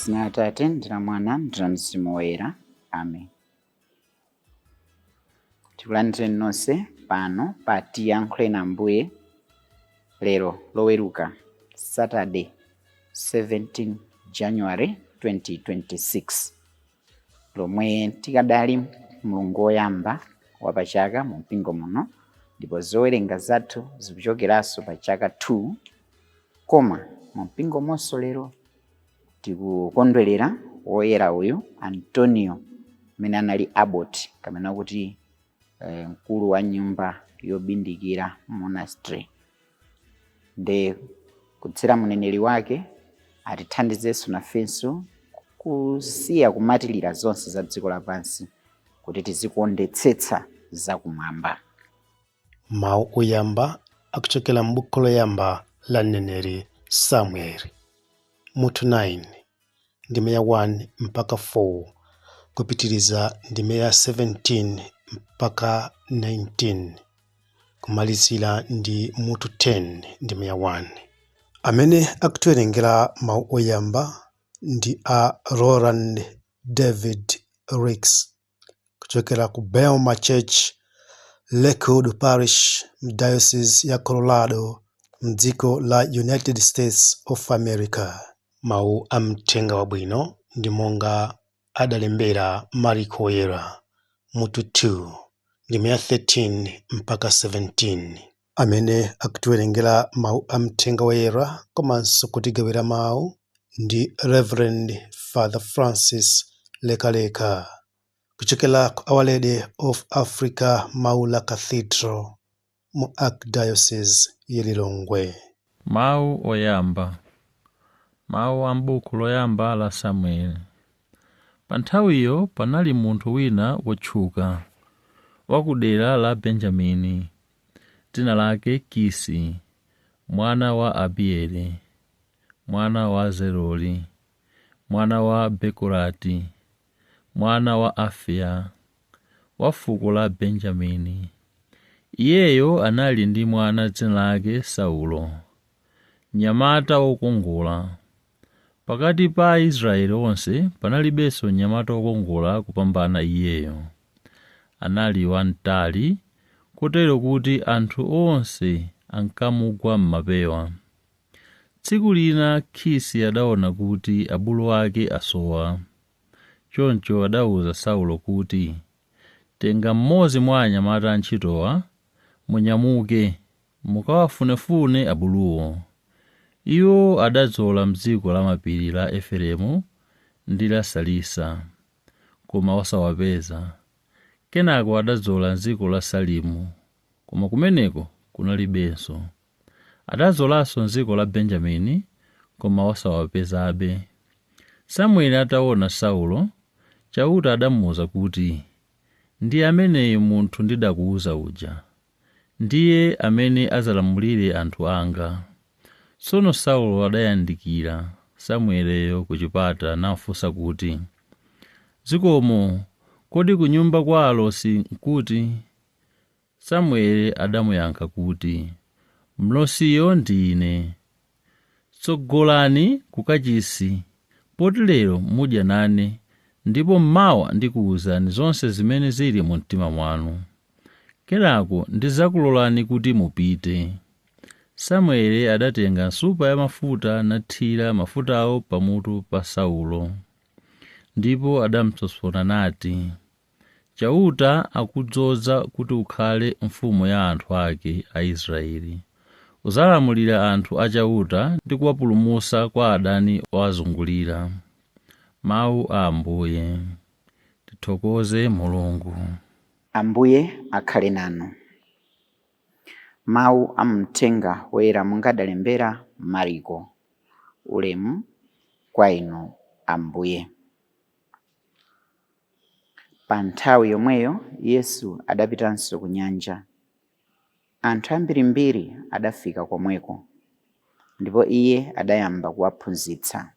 M'dzina la Atate ndi la Mwana ndi la Mzimu Woyera. Amen. Tikulandireni nonse pano pa Tiyankhuleni Ambuye lero Loweruka, Saturday, 17 January 2026, lomwe tikadali mlungu woyamba wa pachaka mu mpingo muno, ndipo zowerenga zathu zikuchokeranso pa chaka 2. Koma mu mpingo monso lero tikukondwerera woyera uyu Antonio, amene anali abbot, kapena kuti mkulu wa nyumba yobindikira, monastery. Nde kudzera muneneri wake atithandizenso nafenso kusiya kumatirira zonse za dziko lapansi kuti tizikondetsetsa zakumwamba. Mawu oyamba akuchokera m'buku loyamba la mneneri Samueli, mutu 9, ndime ya 1 mpaka 4, kupitiriza ndime ya 17 mpaka 19, kumalizira ndi mutu 10, ndime ya 1. Amene akutiwerengera mawu oyamba ndi a Roland David Ricks kuchokera ku Belma Church, Lakewood Parish, Diocese ya Colorado, mdziko la United States of America. Mawu a mthenga wabwino ndi monga adalembera Mariko Woyera, mutu 2, ndime ya 13 mpaka 17. Amene akutiwerengera mawu a mthenga woyera komanso kutigawira mawu ndi Reverend Father Francis Lekaleka kuchokera ku Our Lady of Africa Maula Cathedral mu Archdiocese ya Lilongwe. Mawu oyamba. Mawu a m'buku loyamba la Samueli. Pa nthawiyo panali munthu wina wotchuka, wa ku dera la Benjamini, dzina lake Kisi, mwana wa Abieli, mwana wa Zerori, mwana wa Bekorati, mwana wa Afiya, wa fuko la Benjamini. Iyeyo anali ndi mwana dzina lake Saulo, mnyamata wokongola. Pakati pa Aisraeli onse panalibenso mnyamata wokongola kupambana iyeyo. Anali wamtali, kotero kuti anthu onse ankamugwa m'mapewa. Tsiku lina Kisi adaona kuti abulu ake asowa. Choncho adawuza Saulo kuti, "Tenga mmodzi mwa anyamata antchitowa, munyamuke, mukawafunefune abuluwo." Iwo adadzola m'dziko la mapiri la Efereimu ndi la Salisa, koma osawapeza. Kenako adadzola m'dziko la Salimu, koma kumeneko kunalibenso. Adadzolanso m'dziko la Benjamini, koma osawapezabe. Samueli ataona Saulo, Chauta adamuwuza kuti, "Ndi ameneyu munthu ndidakuwuza uja. Ndiye amene adzalamulire anthu anga." Tsono Saulo adayandikira Samueleyo ku chipata nafunsa kuti, "Zikomo, kodi ku nyumba kwa alosi nkuti?" Samueli adamuyankha kuti, "Mlosiyo ndine. Tsogolani ku kachisi, poti lero mudya nane, ndipo mmawa ndikuwuzani zonse zimene zili mu mtima mwanu. Kenako ndidzakulolani kuti mupite." Samueli adatenga nsupa ya mafuta nathira mafutawo pamutu pa Saulo, ndipo adamupsompsona nati, "Chauta akudzoza kuti ukhale mfumu ya anthu ake Aisraeli. Udzalamulira anthu a Chauta ndi kuwapulumutsa kwa adani owazungulira." Mawu a Ambuye. Tithokoze Mulungu. Ambuye akhale nanu. Mawu a mthenga woyera monga adalembera Mariko. Ulemu kwa inu, Ambuye. Pa nthawi yomweyo Yesu adapitanso ku nyanja. Anthu ambirimbiri adafika komweko, ndipo iye adayamba kuwaphunzitsa.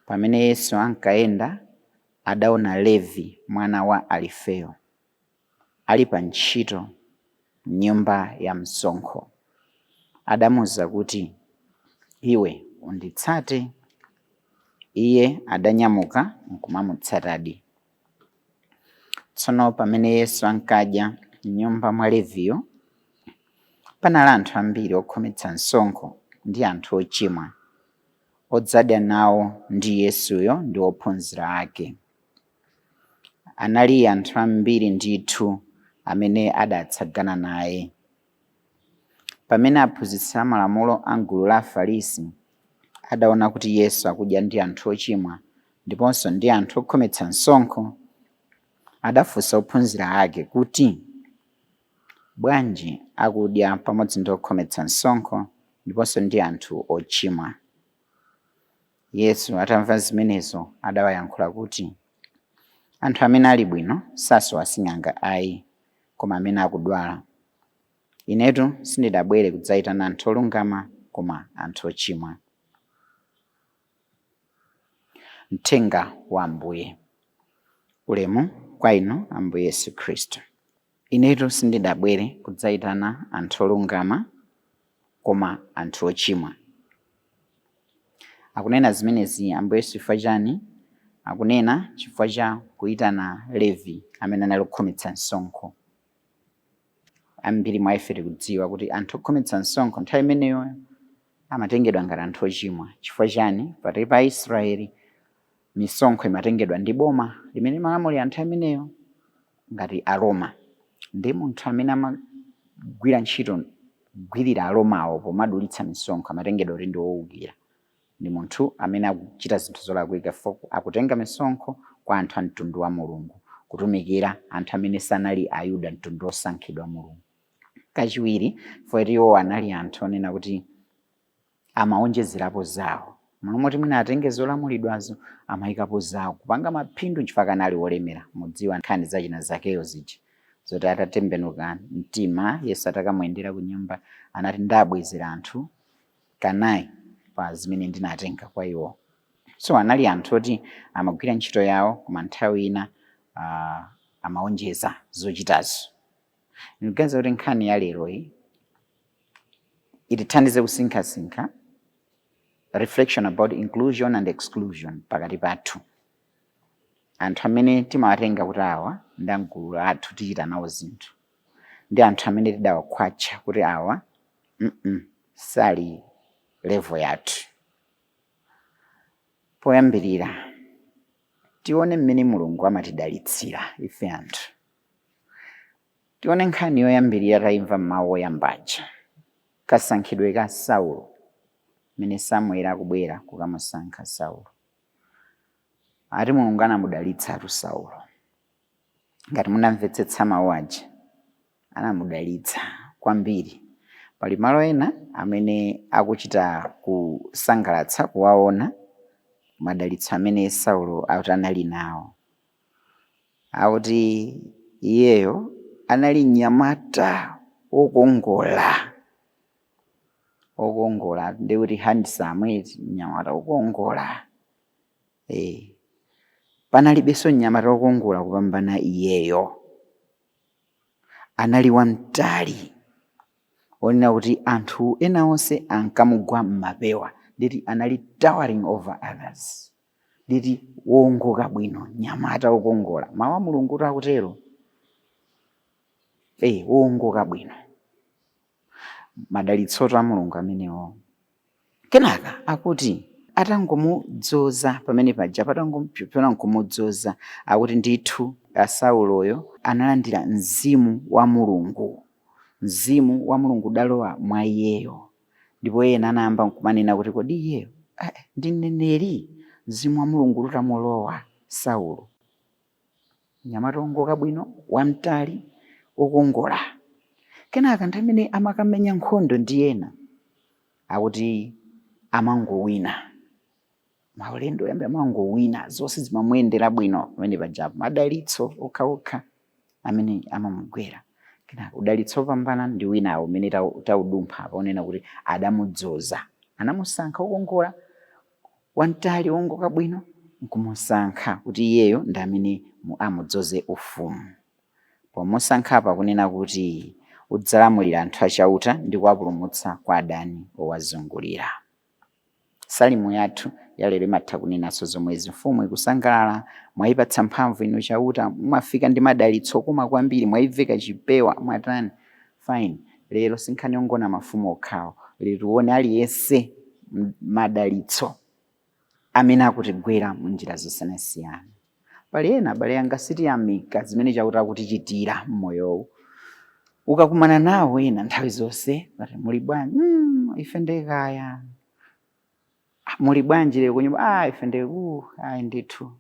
Pamene Yesu ankayenda, adaona Levi mwana wa Alifeyo ali pa ntchito m'nyumba ya msonkho. Adamuwuza kuti, "Iwe unditsate." Iye adanyamuka nkumamutsatadi. Tsono pamene Yesu ankadya m'nyumba mwa Leviyo, panali anthu ambiri okhometsa msonkho ndi anthu ochimwa, odzadya nawo ndi Yesuyo ndi ophunzira ake. Anali anthu ambiri ndithu amene adatsagana naye. Pamene aphunzitsi amalamulo a gulu la Afarisi adaona kuti Yesu akudya ndi anthu ochimwa ndiponso ndi anthu okhometsa msonkho, adafunsa ophunzira ake kuti, bwanji akudya pamodzi ndi okhometsa msonkho ndiponso ndi anthu ochimwa? Yesu atamva zimenezo adawayankhula kuti, anthu amene ali bwino sasowa sing'anga ayi, koma amene akudwala. Inetu sindidabwere kudzayitana anthu olungama koma anthu ochimwa. Mthenga wa Ambuye. Ulemu kwa inu Ambuye Yesu Khristu. Inetu sindidabwere kudzayitana anthu olungama koma anthu ochimwa. Akunena zimenezi Ambuye Yesu chifukwa chani? Akunena chifukwa cha kuyitana Levi amene anali kukhometsa msonkho. Ambiri mwa ife tikudziwa kuti anthu okhometsa msonkho nthawi imeneyo amatengedwa ngati anthu ochimwa. Chifukwa chani? Pakati pa Israeli misonkho imatengedwa ndi boma limene limalamulira nthawi imeneyo ngati Aroma. Ndi munthu amene amagwira ntchito kugwirira Aromawo pomadulitsa misonkho amatengedwa kuti ndi wowukira. Ndi munthu amene akuchita zinthu zolakwika, akutenga misonkho kwa anthu a mtundu wa Mulungu, kutumikira anthu amene sanali Ayuda, mtundu osankhidwa Mulungu. Kachiwiri, poti iwo anali anthu onena kuti amaonjezerapo zawo. Momwe moti mwina atenge zolamulidwazo amayikapo zawo kupanga maphindu chifukwa anali olemera. Mudziwa nkhani zachina Zakeyo zija zoti atatembenuka mtima Yesu atakamuyendera ku nyumba anati ndabwezera anthu kanayi pa zimene ndinatenga kwa iwo. So anali anthu oti amagwira ntchito yawo koma nthawi ina amaonjeza zochitazo. Ndikuganiza kuti nkhani ya lero iyi itithandize kusinkhasinkha, reflection about inclusion and exclusion pakati pathu. Anthu amene timawatenga kuti awa ndi amgulu athu tichita nawo zinthu, ndi anthu amene tidawakhwatcha kuti awa sali level yathu. Poyambirira tione mmene Mulungu amatidalitsira ife anthu. Tione nkhani yoyambirira tayimva m'mawu oyambaja, kasankhidwe ka Saulo, mmene Samueli akubwera kukamusankha Saulo. Ati Mulungu anamudalitsatu Saulo. Ngati munamvetsetsa mawu aja, anamudalitsa kwambiri. Pali malo ena amene akuchita kusangalatsa kuwaona madalitso amene Saulo akuti anali nawo. Akuti iyeyo anali mnyamata wokongola, wokongola ndikuti handsome, mnyamata wokongola. Panalibenso mnyamata wokongola kupambana iyeyo. Anali wamtali onena kuti anthu ena onse ankamugwa m'mapewa, nditi anali towering over others, nditi wowongoka bwino, mnyamata wokongola. Mawu a Mulungu akutero, wowongoka bwino. Madalitsoto a Mulungu amenewo. Kenaka akuti atangomudzoza pamene paja, patangopyopyona nkumudzoza, akuti ndithu Sauloyo analandira mzimu wa Mulungu. Mzimu wa Mulungu udalowa mwa iyeyo, ndipo ena anayamba nkumanena kuti kodi iyeyo ndi mneneri? Mzimu wa Mulungu utamulowa Saulo, mnyamata wongoka bwino, wamtali, wokongola. Kenaka nthawi imene amakamenya nkhondo ndi ena, akuti amangowina maulendo oyamba, amangowina, zonse zimamuyendera bwino pamene pajapo. Madalitso okhaokha amene amamugwera. Kenaka udalitso wopambana ndi winawo umene taudumpha paonena kuti adamudzoza, anamusankha wokongola, wamtali, wongoka bwino, nkumusankha kuti iyeyo ndi amene amudzoze ufumu. Pomusankhapa kunena kuti udzalamulira anthu achauta ndi kuwapulumutsa kwa adani owazungulira. Salimu yathu yalero imatha kunenanso zomwezi. Mfumu ikusangalala, mwayipatsa mphamvu inu Chauta, mwafika ndi madalitso koma kwambiri, mwayiveka chipewa, mwatani. Fine. Lero sinkhani yongona mafumu okhawo, lero tione aliyense madalitso amene akutigwera munjira zosiyanasiyana. Pali ena, abale anga, sitiyamika zimene Chauta akutichitira mmoyowu. Ukakumana nawo ena nthawi zonse, pati muli bwanji? Ife ndekaya. "Ah, muli bwanji lero kunyumba?" "Ah, ife nde ayi ndithu."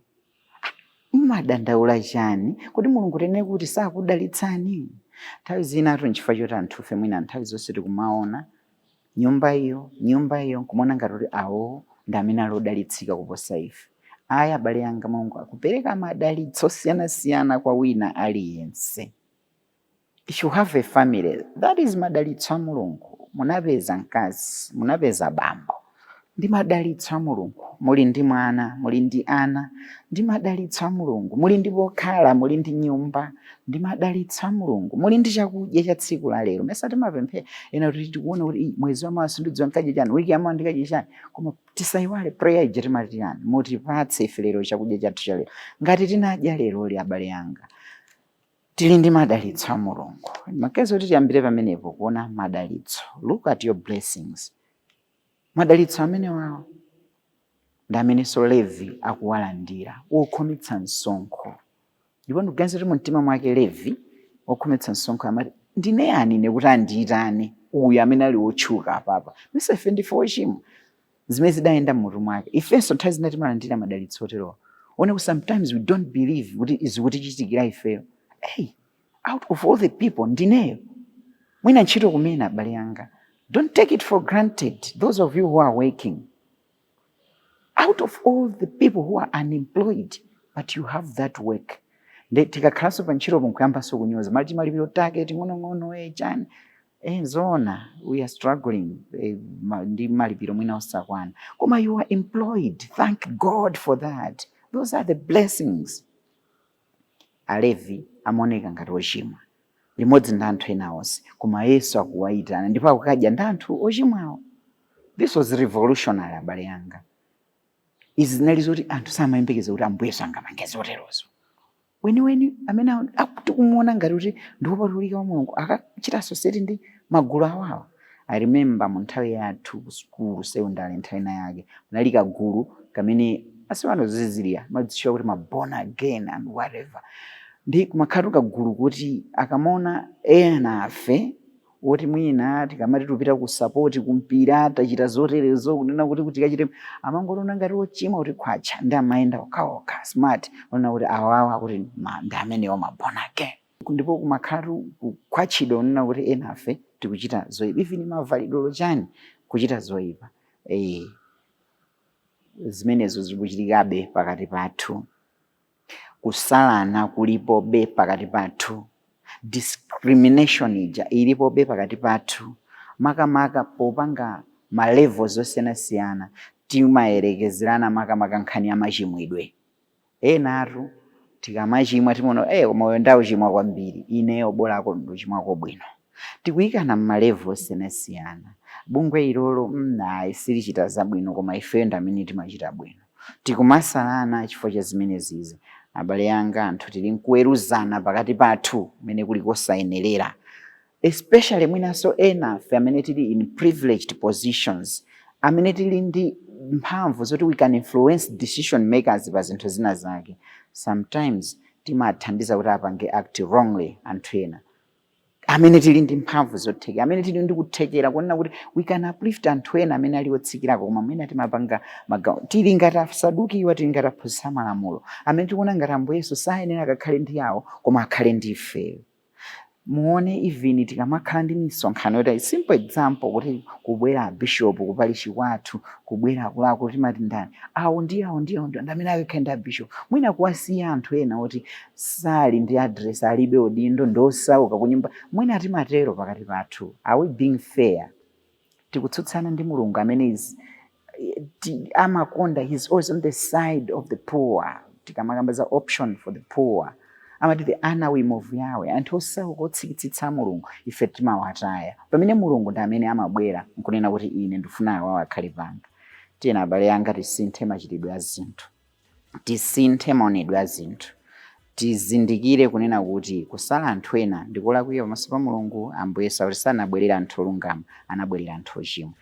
Mmadandaula chani? Kuti Mulungu tene kuti sakudalitsani? Nthawi zina atu nchifukwa choti anthufe mwina nthawi zonse tikumaona nyumba iyo, nyumba iyo, nkumaona ngati kuti awo ndi amene ali odalitsika kuposa ife. Aya, abale anga, Mulungu akupereka madalitso osiyanasiyana kwa wina aliyense. If you have a family, that is madalitso a Mulungu. Munapeza mkazi, munapeza bambo, ndi madalitso a Mulungu. Muli ndi mwana, muli ndi ana, ndi madalitso a Mulungu. Muli ndi pokhala, muli ndi nyumba, ndi madalitso a Mulungu. Muli ndi chakudya cha tsiku la lero. Mesa timapemphera ena kuti tikuona kuti, "Ii, mwezi wamawa sindidziwa nkadye chani, wiki yamawa ndikadye chani?" Koma tisayiwale prayer ija timati chani? "Mutipatse ife lero chakudya chathu cha lero." Ngati tinadya leroli, abale anga, tili ndi madalitso a Mulungu. Makezo kuti tiyambire pamenepo kuona madalitso. Look at your blessings. Madalitso amene wawo ndi amenenso Levi akuwalandira, wokhometsa msonkho. Ndipo ndikuganiza kuti mumtima mwake Levi wokhometsa msonkho amati, "Ndine yani ine kuti andiyitane uyu amene ali wotchuka apapa? Misa ife ndife ochimwa." Zimene zidayenda mmutu mwake. Ifenso nthawi zina timalandira madalitso oterowa, one kuti sometimes we don't believe kuti zikutichitikira ifeyo. Hey, out of all the people, ndineyo? Mwina ntchito kumene. Abale anga, don't take it for granted, those of you who are working. Out of all the people who are unemployed, but you have that work. Nde tikakhalanso pa ntchitopo nkuyambanso kunyoza mali, malipiro take ting'onong'ono, chani, zoona, we are struggling ndi malipiro mwina osakwana, koma you are employed. Thank God for that. Those are the blessings. Alevi amaoneka ngati ochimwa limodzi ndi anthu ena onse, koma Yesu akuwayitana ndipo akukadya ndi anthu ochimwawo. This was revolutionary, abale anga. Izi zinali zoti anthu samayembekeza kuti Ambuye Yesu angapange zoterozo. Weniweni amene tikumuona ngati kuti ndi wopatulika wa Mulungu akachita associate ndi magulu awawa? I remember mu nthawi yathu ku sukulu, secondary, nthawi ina yake munali kagulu kamene asiwano ziziliya madziwa kuti ma born again and whatever, ndi kumakhala kagulu kuti akamaona ena afe woti mwina tikamati tupita ku support kumpira, tachita zoterezo, kunena kuti tikachite, amangoona ngati ochimwa, kuti khwacha, ndi amayenda okhaokha smart, ona kuti awawa kuti ndi amenewo ma born again. Ndipo kumakhala kukhwatchidwa kunena kuti ena afe tikuchita zoyipa, even mavalidwe chani, kuchita zoyipa. Zimenezo zikuchitikabe pakati pathu. Kusalana kulipobe pakati pathu. Discrimination ija ilipobe pakati pathu, makamaka popanga ma levels osiyanasiyana. Timayerekezerana, makamaka nkhani ya machimwidwe. Enatu tikamachimwa timaona, koma uyo ndauchimwa kwambiri, ineyo bolako nduchimwako bwino." Tikuyikana m'ma level osiyanasiyana. Bungwe ilolo ayi, silichita zabwino, koma ifeyo ndi amene timachita bwino. Tikumasalana chifukwa cha zimenezizi. Abale anga, anthu tili nkuweruzana pakati pathu kumene kuli kosayenerera, especially mwinanso ena afe amene tili in privileged positions, amene tili ndi mphamvu zoti we can influence decision makers pa zinthu zina zake. Sometimes timathandiza kuti apange act wrongly anthu ena amene tili ndi mphamvu zothekera, amene tili ndi kuthekera kuonena kuti we can uplift anthu ena amene ali otsikirako, koma mwina timapanga magawo. Tili ngati Asadukiwa, tili ngati aphunzitsi malamulo amene tikuona ngati Ambuye Yesu sayenera akakhale ndi awo, koma akhale ndi ifeyo. Muone, even tikamakhala ndi misonkhano yoti, simple example, kuti kubwera bishop kupalishi kwathu, kubwera akuluakulu, timati ndani awo? Ndi awo, ndi awo, ndi amene akakhale ndi abishop, mwina kuwasiya anthu ena oti sali ndi address, alibe udindo, ndosauka kunyumba. Mwina timatero pakati pathu. Are we being fair? Tikutsutsana ndi Mulungu amene is amakonda, he's always on the side of the poor. Tikamakamba za option for the poor, amati the anawim of Yahweh, anthu osauka otsikitsitsa Mulungu, ife timawataya, pamene Mulungu ndi amene amabwera nkunena kuti, "Ine ndifuna awawo akhale panga." Tiyeni abale anga tisinthe machitidwe a zinthu, tisinthe maonedwe a zinthu, tizindikire kunena kuti kusala anthu ena ndikolakwika pamaso pa Mulungu. Ambuye Yesu akuti sanabwerera anthu olungama, anabwerera anthu ochimwa.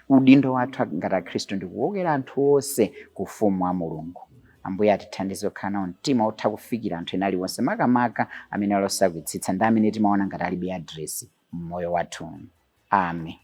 Udindo wathu ngati akhristu ndikukokera anthu onse ku ufumu wa Mulungu. Ambuye atithandize kukhala nawo mtima otha kufikira anthu ena aliwonse, makamaka amene ali osakwitsitsa ndi amene timaona ngati alibe address mmoyo wathu. Amen.